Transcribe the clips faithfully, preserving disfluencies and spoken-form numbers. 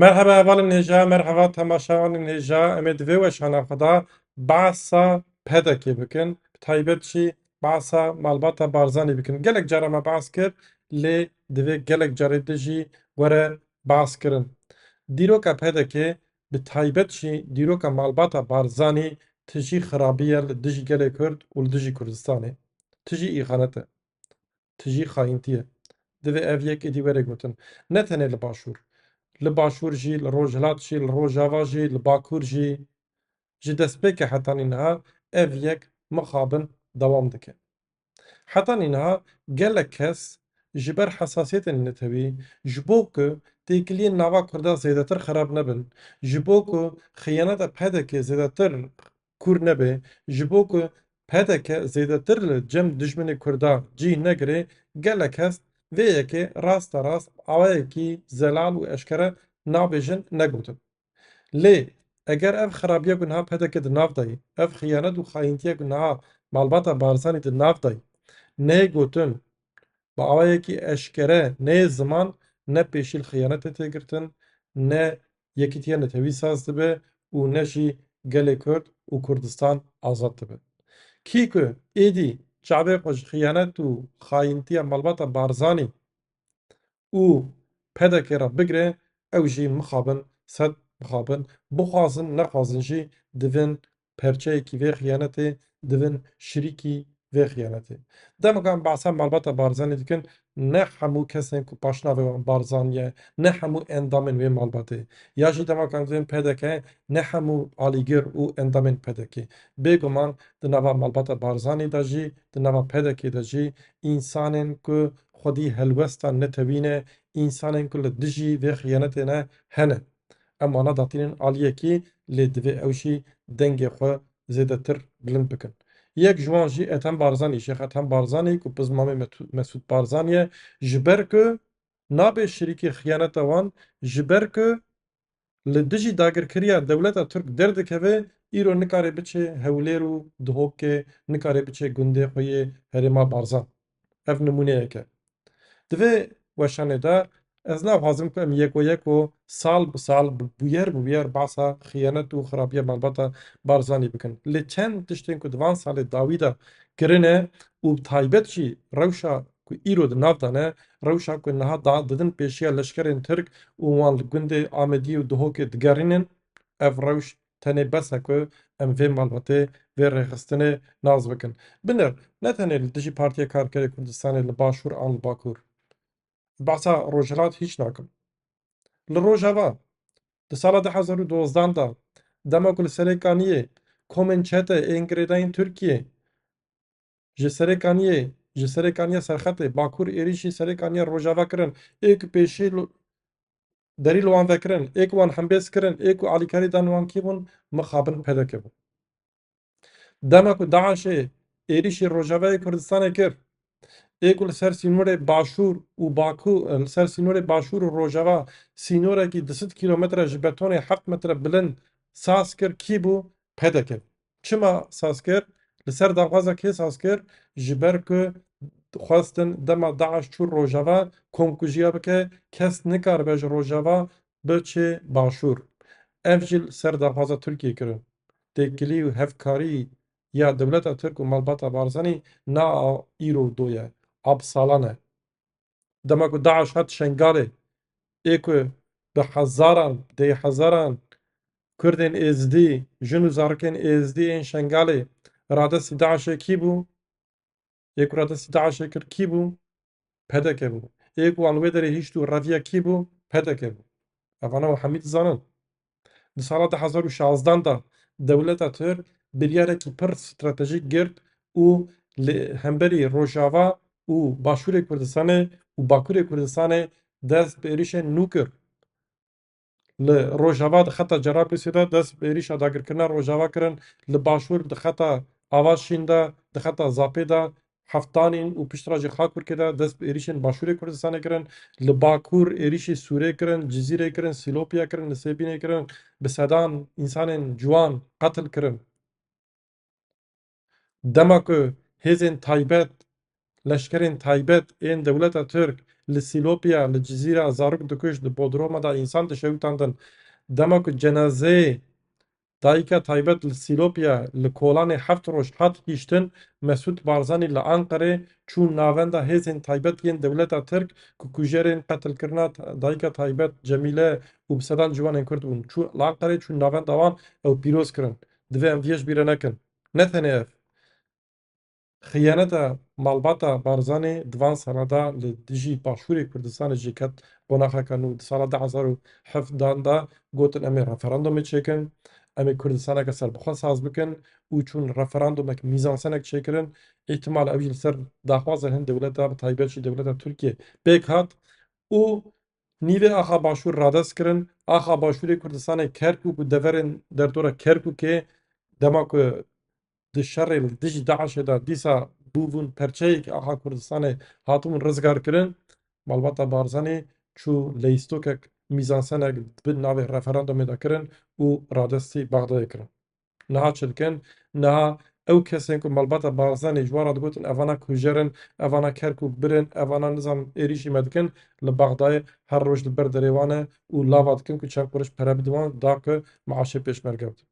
Merheba hevalên hêja, merheba temaşevanên hêja. Em ê di vê weşana xwe de behsa P D K'ê bikin. Bi taybet jî behsa malbata Barzanî bikin. Gelek cara me behs kir, lê divê gelek carê din jî were behs kirin. Dîroka P D K'ê, bi taybet jî dîroka malbata Barzanî tijî xirabî ye li dijî gelê Kurd û li dijî Kurdistanê. Tijî îxanet e. Tijî xayîntî ye. Divê ev yek êdî were gotin. Ne tenê li Başûr. Li Başûr jî, li Rojhilat jî, li Rojava jî, li Bakur jî. Ji destpêkê hetanî niha ev yek mixabin dewam dike. Hetanî niha gelek kes ji ber hesasiyetên netewî, ji bo ku têkiliyên nava Kurda zêdetir xirab nebin, ji bo ku xiyaneta P D K'ê zêdetir kûr nebe, ji bo ku P D K zêdetir li cem dijminê Kurda cih negire, gelek kes vê yekê rasta rast awayekî zelal û eşkere nabêjin, negotin. Lê eger ev xirabiya ku niha P D K di nav de ye, ev xiyanet û xayîntiya ku niha malbata Barzanî di nav de ye, neyê gotin, bi awayekî eşkere neyê ziman, ne pêşî li xiyanetê tê girtin, ne yekîtiya netewî saz dibe û ne jî gelê Kurd û Kurdistan azad dibe. Kî ku êdî çavê xwe ji xiyanet û xayîntiya malbata Barzanî û P D K re bigire, ew jî mixabin, sed mixabin, bixwazin nexwazin jî divin perçeyekî vê xiyanetê, divin şirîkî vê xiyanetê. Dema ku em behsa malbata Barzanî dikin, ne hemû kesên ku paşnavê wan Barzanî ye, ne hemû endamên wê malbatê. Ya jî dema ku em dibên P D K, ne hemû alîgir û endamên P D K. Bêguman di nava malbata Barzanî de jî, di nava P D K de jî, însanên ku xwedî helwesta netewî ne, însanên ku li dijî vê xiyanetê ne, hene. Em wana datînin aliyekî, lê divê ew jî dengê xwe zêdetir bilind bikin. Yek ji wan jî Ethem Barzanî, Şêx Ethem Barzanî ku pizmamê Metu-, Mesûd Barzanî ye, ji ber ku nabe şirîkê xiyaneta wan, ji ber ku li dijî dagirkeriya dewleta Tirk derdikeve, îro nikare biçe Hewlêr û Duhokê, nikare biçe gundê xwe yê Herêma Barzan. Ev nimûneyek e. Di vê weşanê de ez naxwazim ku em yeko yeko, sal bi sal, bi bûyer bi bûyer behsa xiyanet û xirabiya malbata Barzanî bikin. Lê çend tiştên ku di van salê dawî de kirine û bi taybet jî rewşa ku îro di nav de ne, rewşa ku niha da didin pêşiya leşkerên Tirk û wan li gundê Amedî û Duhokê digerînin, ev rewş tenê bes e ku em vê malbatê, vê rêxistinê nas bikin. Binêr, ne tenê li dijî Partiya Karkerê Kurdistanê li Başûr an li Bakur. Behsa Rojhilat hîç nakim. Li Rojava, di sala du hezar û dozdan de, dema ku li Serêkaniyê komên çete ên girêdayîn Tirkiyê ji Serêkaniyê, ji Serêkaniya Serxetê, Bakur êrîşî Serêkaniya Rojava kirin, ê ku pêşî lo-, derî li wan vekirin, ê ku wan hembêz kirin, ê ku alîkarî dan wan kî bûn, mixabin P D K bûn. Dema ku DAIŞê êrîşî Rojavayê Kurdistanê kir, ê ku li ser sînorê Başûr û Baku-, li ser sînorê Başûr û Rojava sînorekî du sed kîlometre ji betonê heft metre bilind saz kir, kî bû? P D K. Çima saz kir? Li ser daxwaza kê saz kir? Ji ber ku xwestin dema DAIŞ çû Rojava komkujiya bike, kes nikaribe ji Rojava biçe Başûr. Ev jî li ser daxwaza Tirkiyê kirin. Têkilî û hevkarî ya dewleta Tirk û malbata Barzanî na îro do ye, a bi salan e. Dema ku DAIŞ hat Şengalê, ê ku bi hezaran, dê hezaran Kurdên Êzidî, jin û zarokên Êzidî ên Şengalê radestî DAIŞê kî bû? Ê ku radestî DAIŞê kir kî bû? P D K bû. Ê ku wan li wê derê hişt û reviya kî bû? P D K bû. Evana û hemî dizanin. Di sala du hezar û şazdan de dewleta Tirk biryarekî pir stratejîk girt û li hemberî Rojava û Başûrê Kurdistanê û Bakurê Kurdistanê dest bi êrîşên nû kir. Li Rojava di xeta Cerablûsê de dest bi êrîşa dagirkirina Rojava kirin, li Başûr di xeta Avaşîn de, di xeta Zapê de, Heftanîn û piştre jî Xakurkê de dest bi êrîşên Başûrê Kurdistanê kirin, li Bakur êrîşî Sûrê kirin, Cizîrê kirin, Sîlopiyê kirin, li Sêbînê kirin, bi sedan însanên ciwan qetil kirin. Dema ku hêzên taybet, leşkerên taybet ên dewleta Tirk li Sîlopya, li Cizîra zarok dikuş, di Bodroma de însan dişewitandin. Dema ku cenazeyê dayika taybet li Sîlopya li kolanê heft roj hat kiştin, Mesûd Barzanî li Anqerê çû navenda hêzên taybet yên dewleta Tirk ku kujerên qetilkirina ta-, dayika taybet Cemîle û bi sedan ciwanên Kurd bûn. Çû li Anqerê, çû navenda wan ew pîroz kirin. Divê em vê ji bîr nekin. Ne tenê ev. Xiyaneta malbata Barzanî di van sala de li dijî Başûrê Kurdistanê jî ket qonaxeke nû. Di sala du hezar û hevdehan de gotin, em ê referandumê çêkin, em ê Kurdistaneke serbixwe saz bikin û çûn referandumek mîzansenek çêkirin. Îhtimal ew jî li ser daxwaza hin dewleta, bi taybet jî dewleta Tirkiyê pêk hat û nîvê axa Başûr radest kirin. Axa Başûrê Kurdistanê Kerkûk û deverên derdora Kerkûkê dema ku di şerê li dijî DAIŞê de dîsa bûbûn perçeyekî axa Kurdistanê, hatibûn rizgarkirin, malbata Barzanî çû leyîstokek, mîzansenek di bin navê referandumê de kirin û radestî Bexdayê kirin. Niha çi dikin? Niha ew kesên ku malbata Barzanî ji wan re digotin, evana kujer in, evana Kerkûk bir in, evana nizam êrîşî me dikin, li Bexdayê her roj li ber derê wan e û lava dikin ku çend qurîş pere bidin wan, da ku meaşê pêşmerge bidin.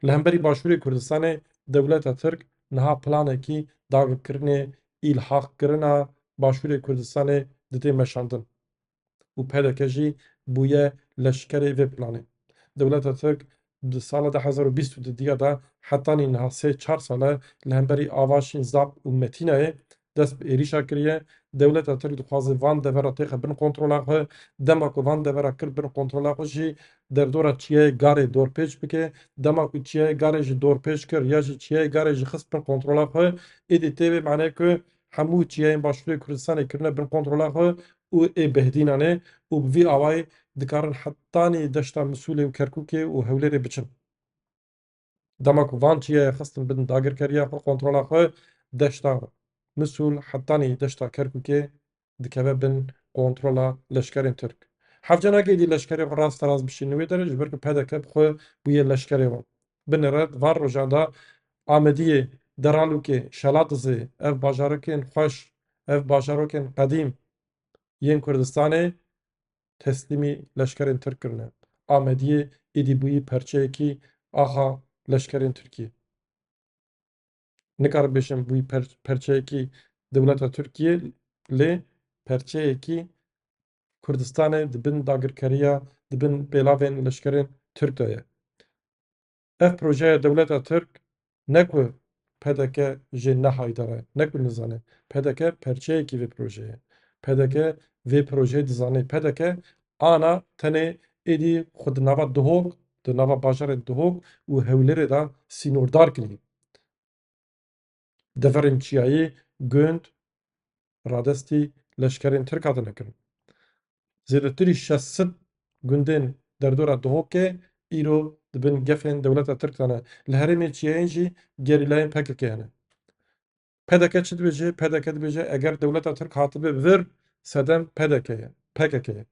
Li hemberî Başûrê Kurdistanê dewleta Tirk niha planekî dagirkirinê, îlhaqkirina Başûrê Kurdistanê dide meşandin û P D K jî bûye leşkerê vê planê. Dewleta Tirk di sala du hezar û bîst û dudiya de hetanî niha sê çar sal e li hemberî Avaşîn, Zap û Metînayê dest bi êrîşa kiriye. Dewleta Tirk dixwaze van devera têxe bin kontrola xwe. Dema ku van devera kir bin kontrola xwe jî derdora çiyayê Garê dorpêç bike. Dema ku çiyayê Garê jî dorpêç kir ya jî çiyayê Garê jî xist bin kontrola xwe, êdî tê vê manê ku hemû çiyayên Başûrê Kurdistanê kirine bin kontrola xwe û ê Behdînanê û bi vî awayî dikarin hetanî deşta Misûlê û Kerkûkê û Hewlêrê biçin. Dema ku van çiyayê xistin bin dagirkeriya xwe, kontrola xwe, deşta Misûl hetanî deşta Kerkûkê dikeve bin kontrola leşkerên Tirk. Hevce nake êdî leşkerê xwe rasterast bişînin wê derê, ji ber ku P D K bi xwe bûye leşkerê wan. Binêre di van rojan de Amediyê, Deralûkê, Şelatizê, ev bajarokên xweş, ev bajarokên qedîm yên Kurdistanê teslîmî leşkerên Tirk kirine. Amediyê êdî bûyî perçeyekî axa leşkerên Tirkiyê. Nikarim bêjim bûyî per-, perçeyekî dewleta Tirkiyê, lê perçeyekî Kurdistanê di bin dagirkeriya, di bin pêlavên leşkerên Tirk de ye. Ev projeya dewleta Tirk ne ku P D K jê ne haydar e, ne ku nizane. P D K perçeyekî vê projeyê ye. P D K vê projeyê dizane. P D K ana tenê êdî xwe di nava Duhok, di nava bajarê Duhok û Hewlêrê de sînordar kiriye. Deverên çiyayê, gund, radestî leşkerên Tirk hatine kirin. Zêdetirî şeş sed gundên derdora Duhokê îro di bin gefên dewleta Tirk de ne. Li herêmê çiyayên jî gerîlayên P K K hene. P D K çi dibêje? P D K dibêje, eger dewleta Tirk hatibe vir, sedem P D K ye, P K K ye.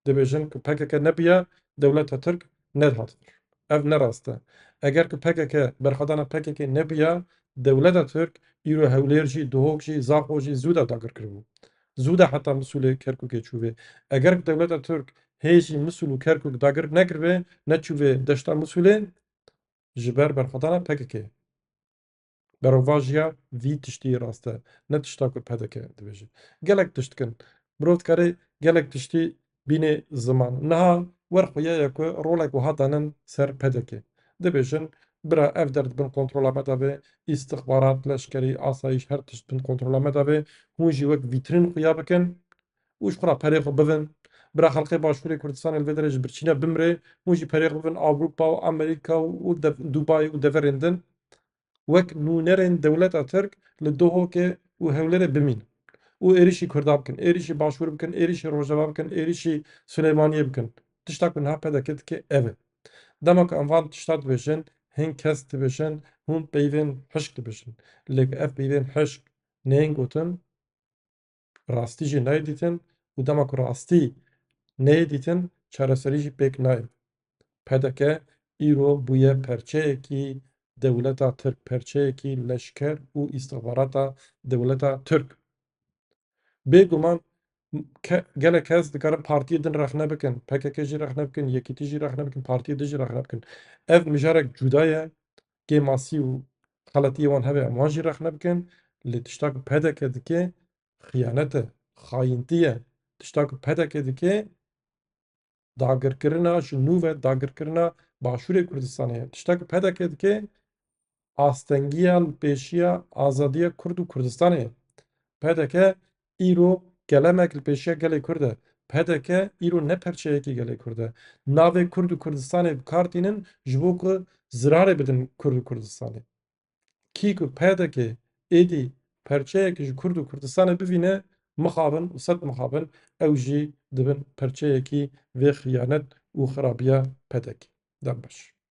Dibêjin ku P K K nebiya, dewleta Tirk nedihat vir. Ev ne rast e. Eger ku P K K, berxwedana P K K nebiya, dewleta Tirk îro Hewlêr jî, Duhok jî, Zaxo jî zû de dagir kiribû. Zû de heta Misûlê, Kerkûkê çûvê. Eger ku dewleta Tirk hê jî Misûl û Kerkûk dagir nekiribê, neçûvê deşta Misûlê, ji ber berxwedana P K K. Berovajiya vî tiştî rast e, ne tişta ku P D K dibêje. Gelek tişt dikin. Mirov dikare gelek tiştî bîne ziman. Niha wer xuya ye ku rolek wiha danin ser P D K. Dibêjin, bira ev der di bin kontrola me de be, îstixbarat, leşkerî, asayîş, her tişt bin kontrola me de be. Hûn jî wek vîtrîn xuya bikin û ji xwe re perê xwe bivin. Bira xelkê Başûrê Kurdistanê li vê derê ji birçîne bimrê, hûn jî perê xwe bivin Ewropa û Amerîka û dev-, Dubai û deverên din. Wek nûnerên dewleta Tirk li Duhokê û Hewlêrê bimînin û êrîşî Kurda bikin, êrîşî Başûr bikin, êrîşî Rojava bikin, êrîşî Silêmaniyê bikin. Tişta ku niha P D K dike ev e. Dema ku em van tişta dibêjin, hin kes dibêjin, hûn peyvên hişk dibêjin. Lê ku ev peyvên hişk neyên gotin, rastî jî nayê dîtin û dema ku rastî neyê dîtin, çareserî jî pêk nayê. P D K îro bûye perçeyekî dewleta Tirk, perçeyekî leşker û îstixbarata dewleta Tirk. Bêguman ke-, gelek kes dikarin partiyê din rexne bikin, P K K jî rexne bikin, Yekîtî jî rexne bikin, partiyê din jî rexne bikin. Ev mijarek cuda ye, kêmasî û xeletiyê wan hebe em wan jî rexne bikin. Lê tişta ku P D K dike xiyanet e, xayîntî ye. Tişta ku P D K dike dagirkirina ji nû ve dagirkirina Başûrê Kurdistanê ye. Tişta ku P D K dike astengiya li pêşiya azadiya Kurd û Kurdistanê ye. P D K îro kelemek li pêşiya gelê Kurd e. P D K îro ne perçeyekî gelê Kurd e. Navê Kurd û Kurdistanê bi kar tînin ji bo ku zirarê bidin Kurd û Kurdistanê. Kî ku P D K êdî perçeyekî ji Kurd û Kurdistanê bivîne, mixabin û sed mixabin ew jî dibin perçeyekî vê xiyanet û xirabiya P D K. Dem baş.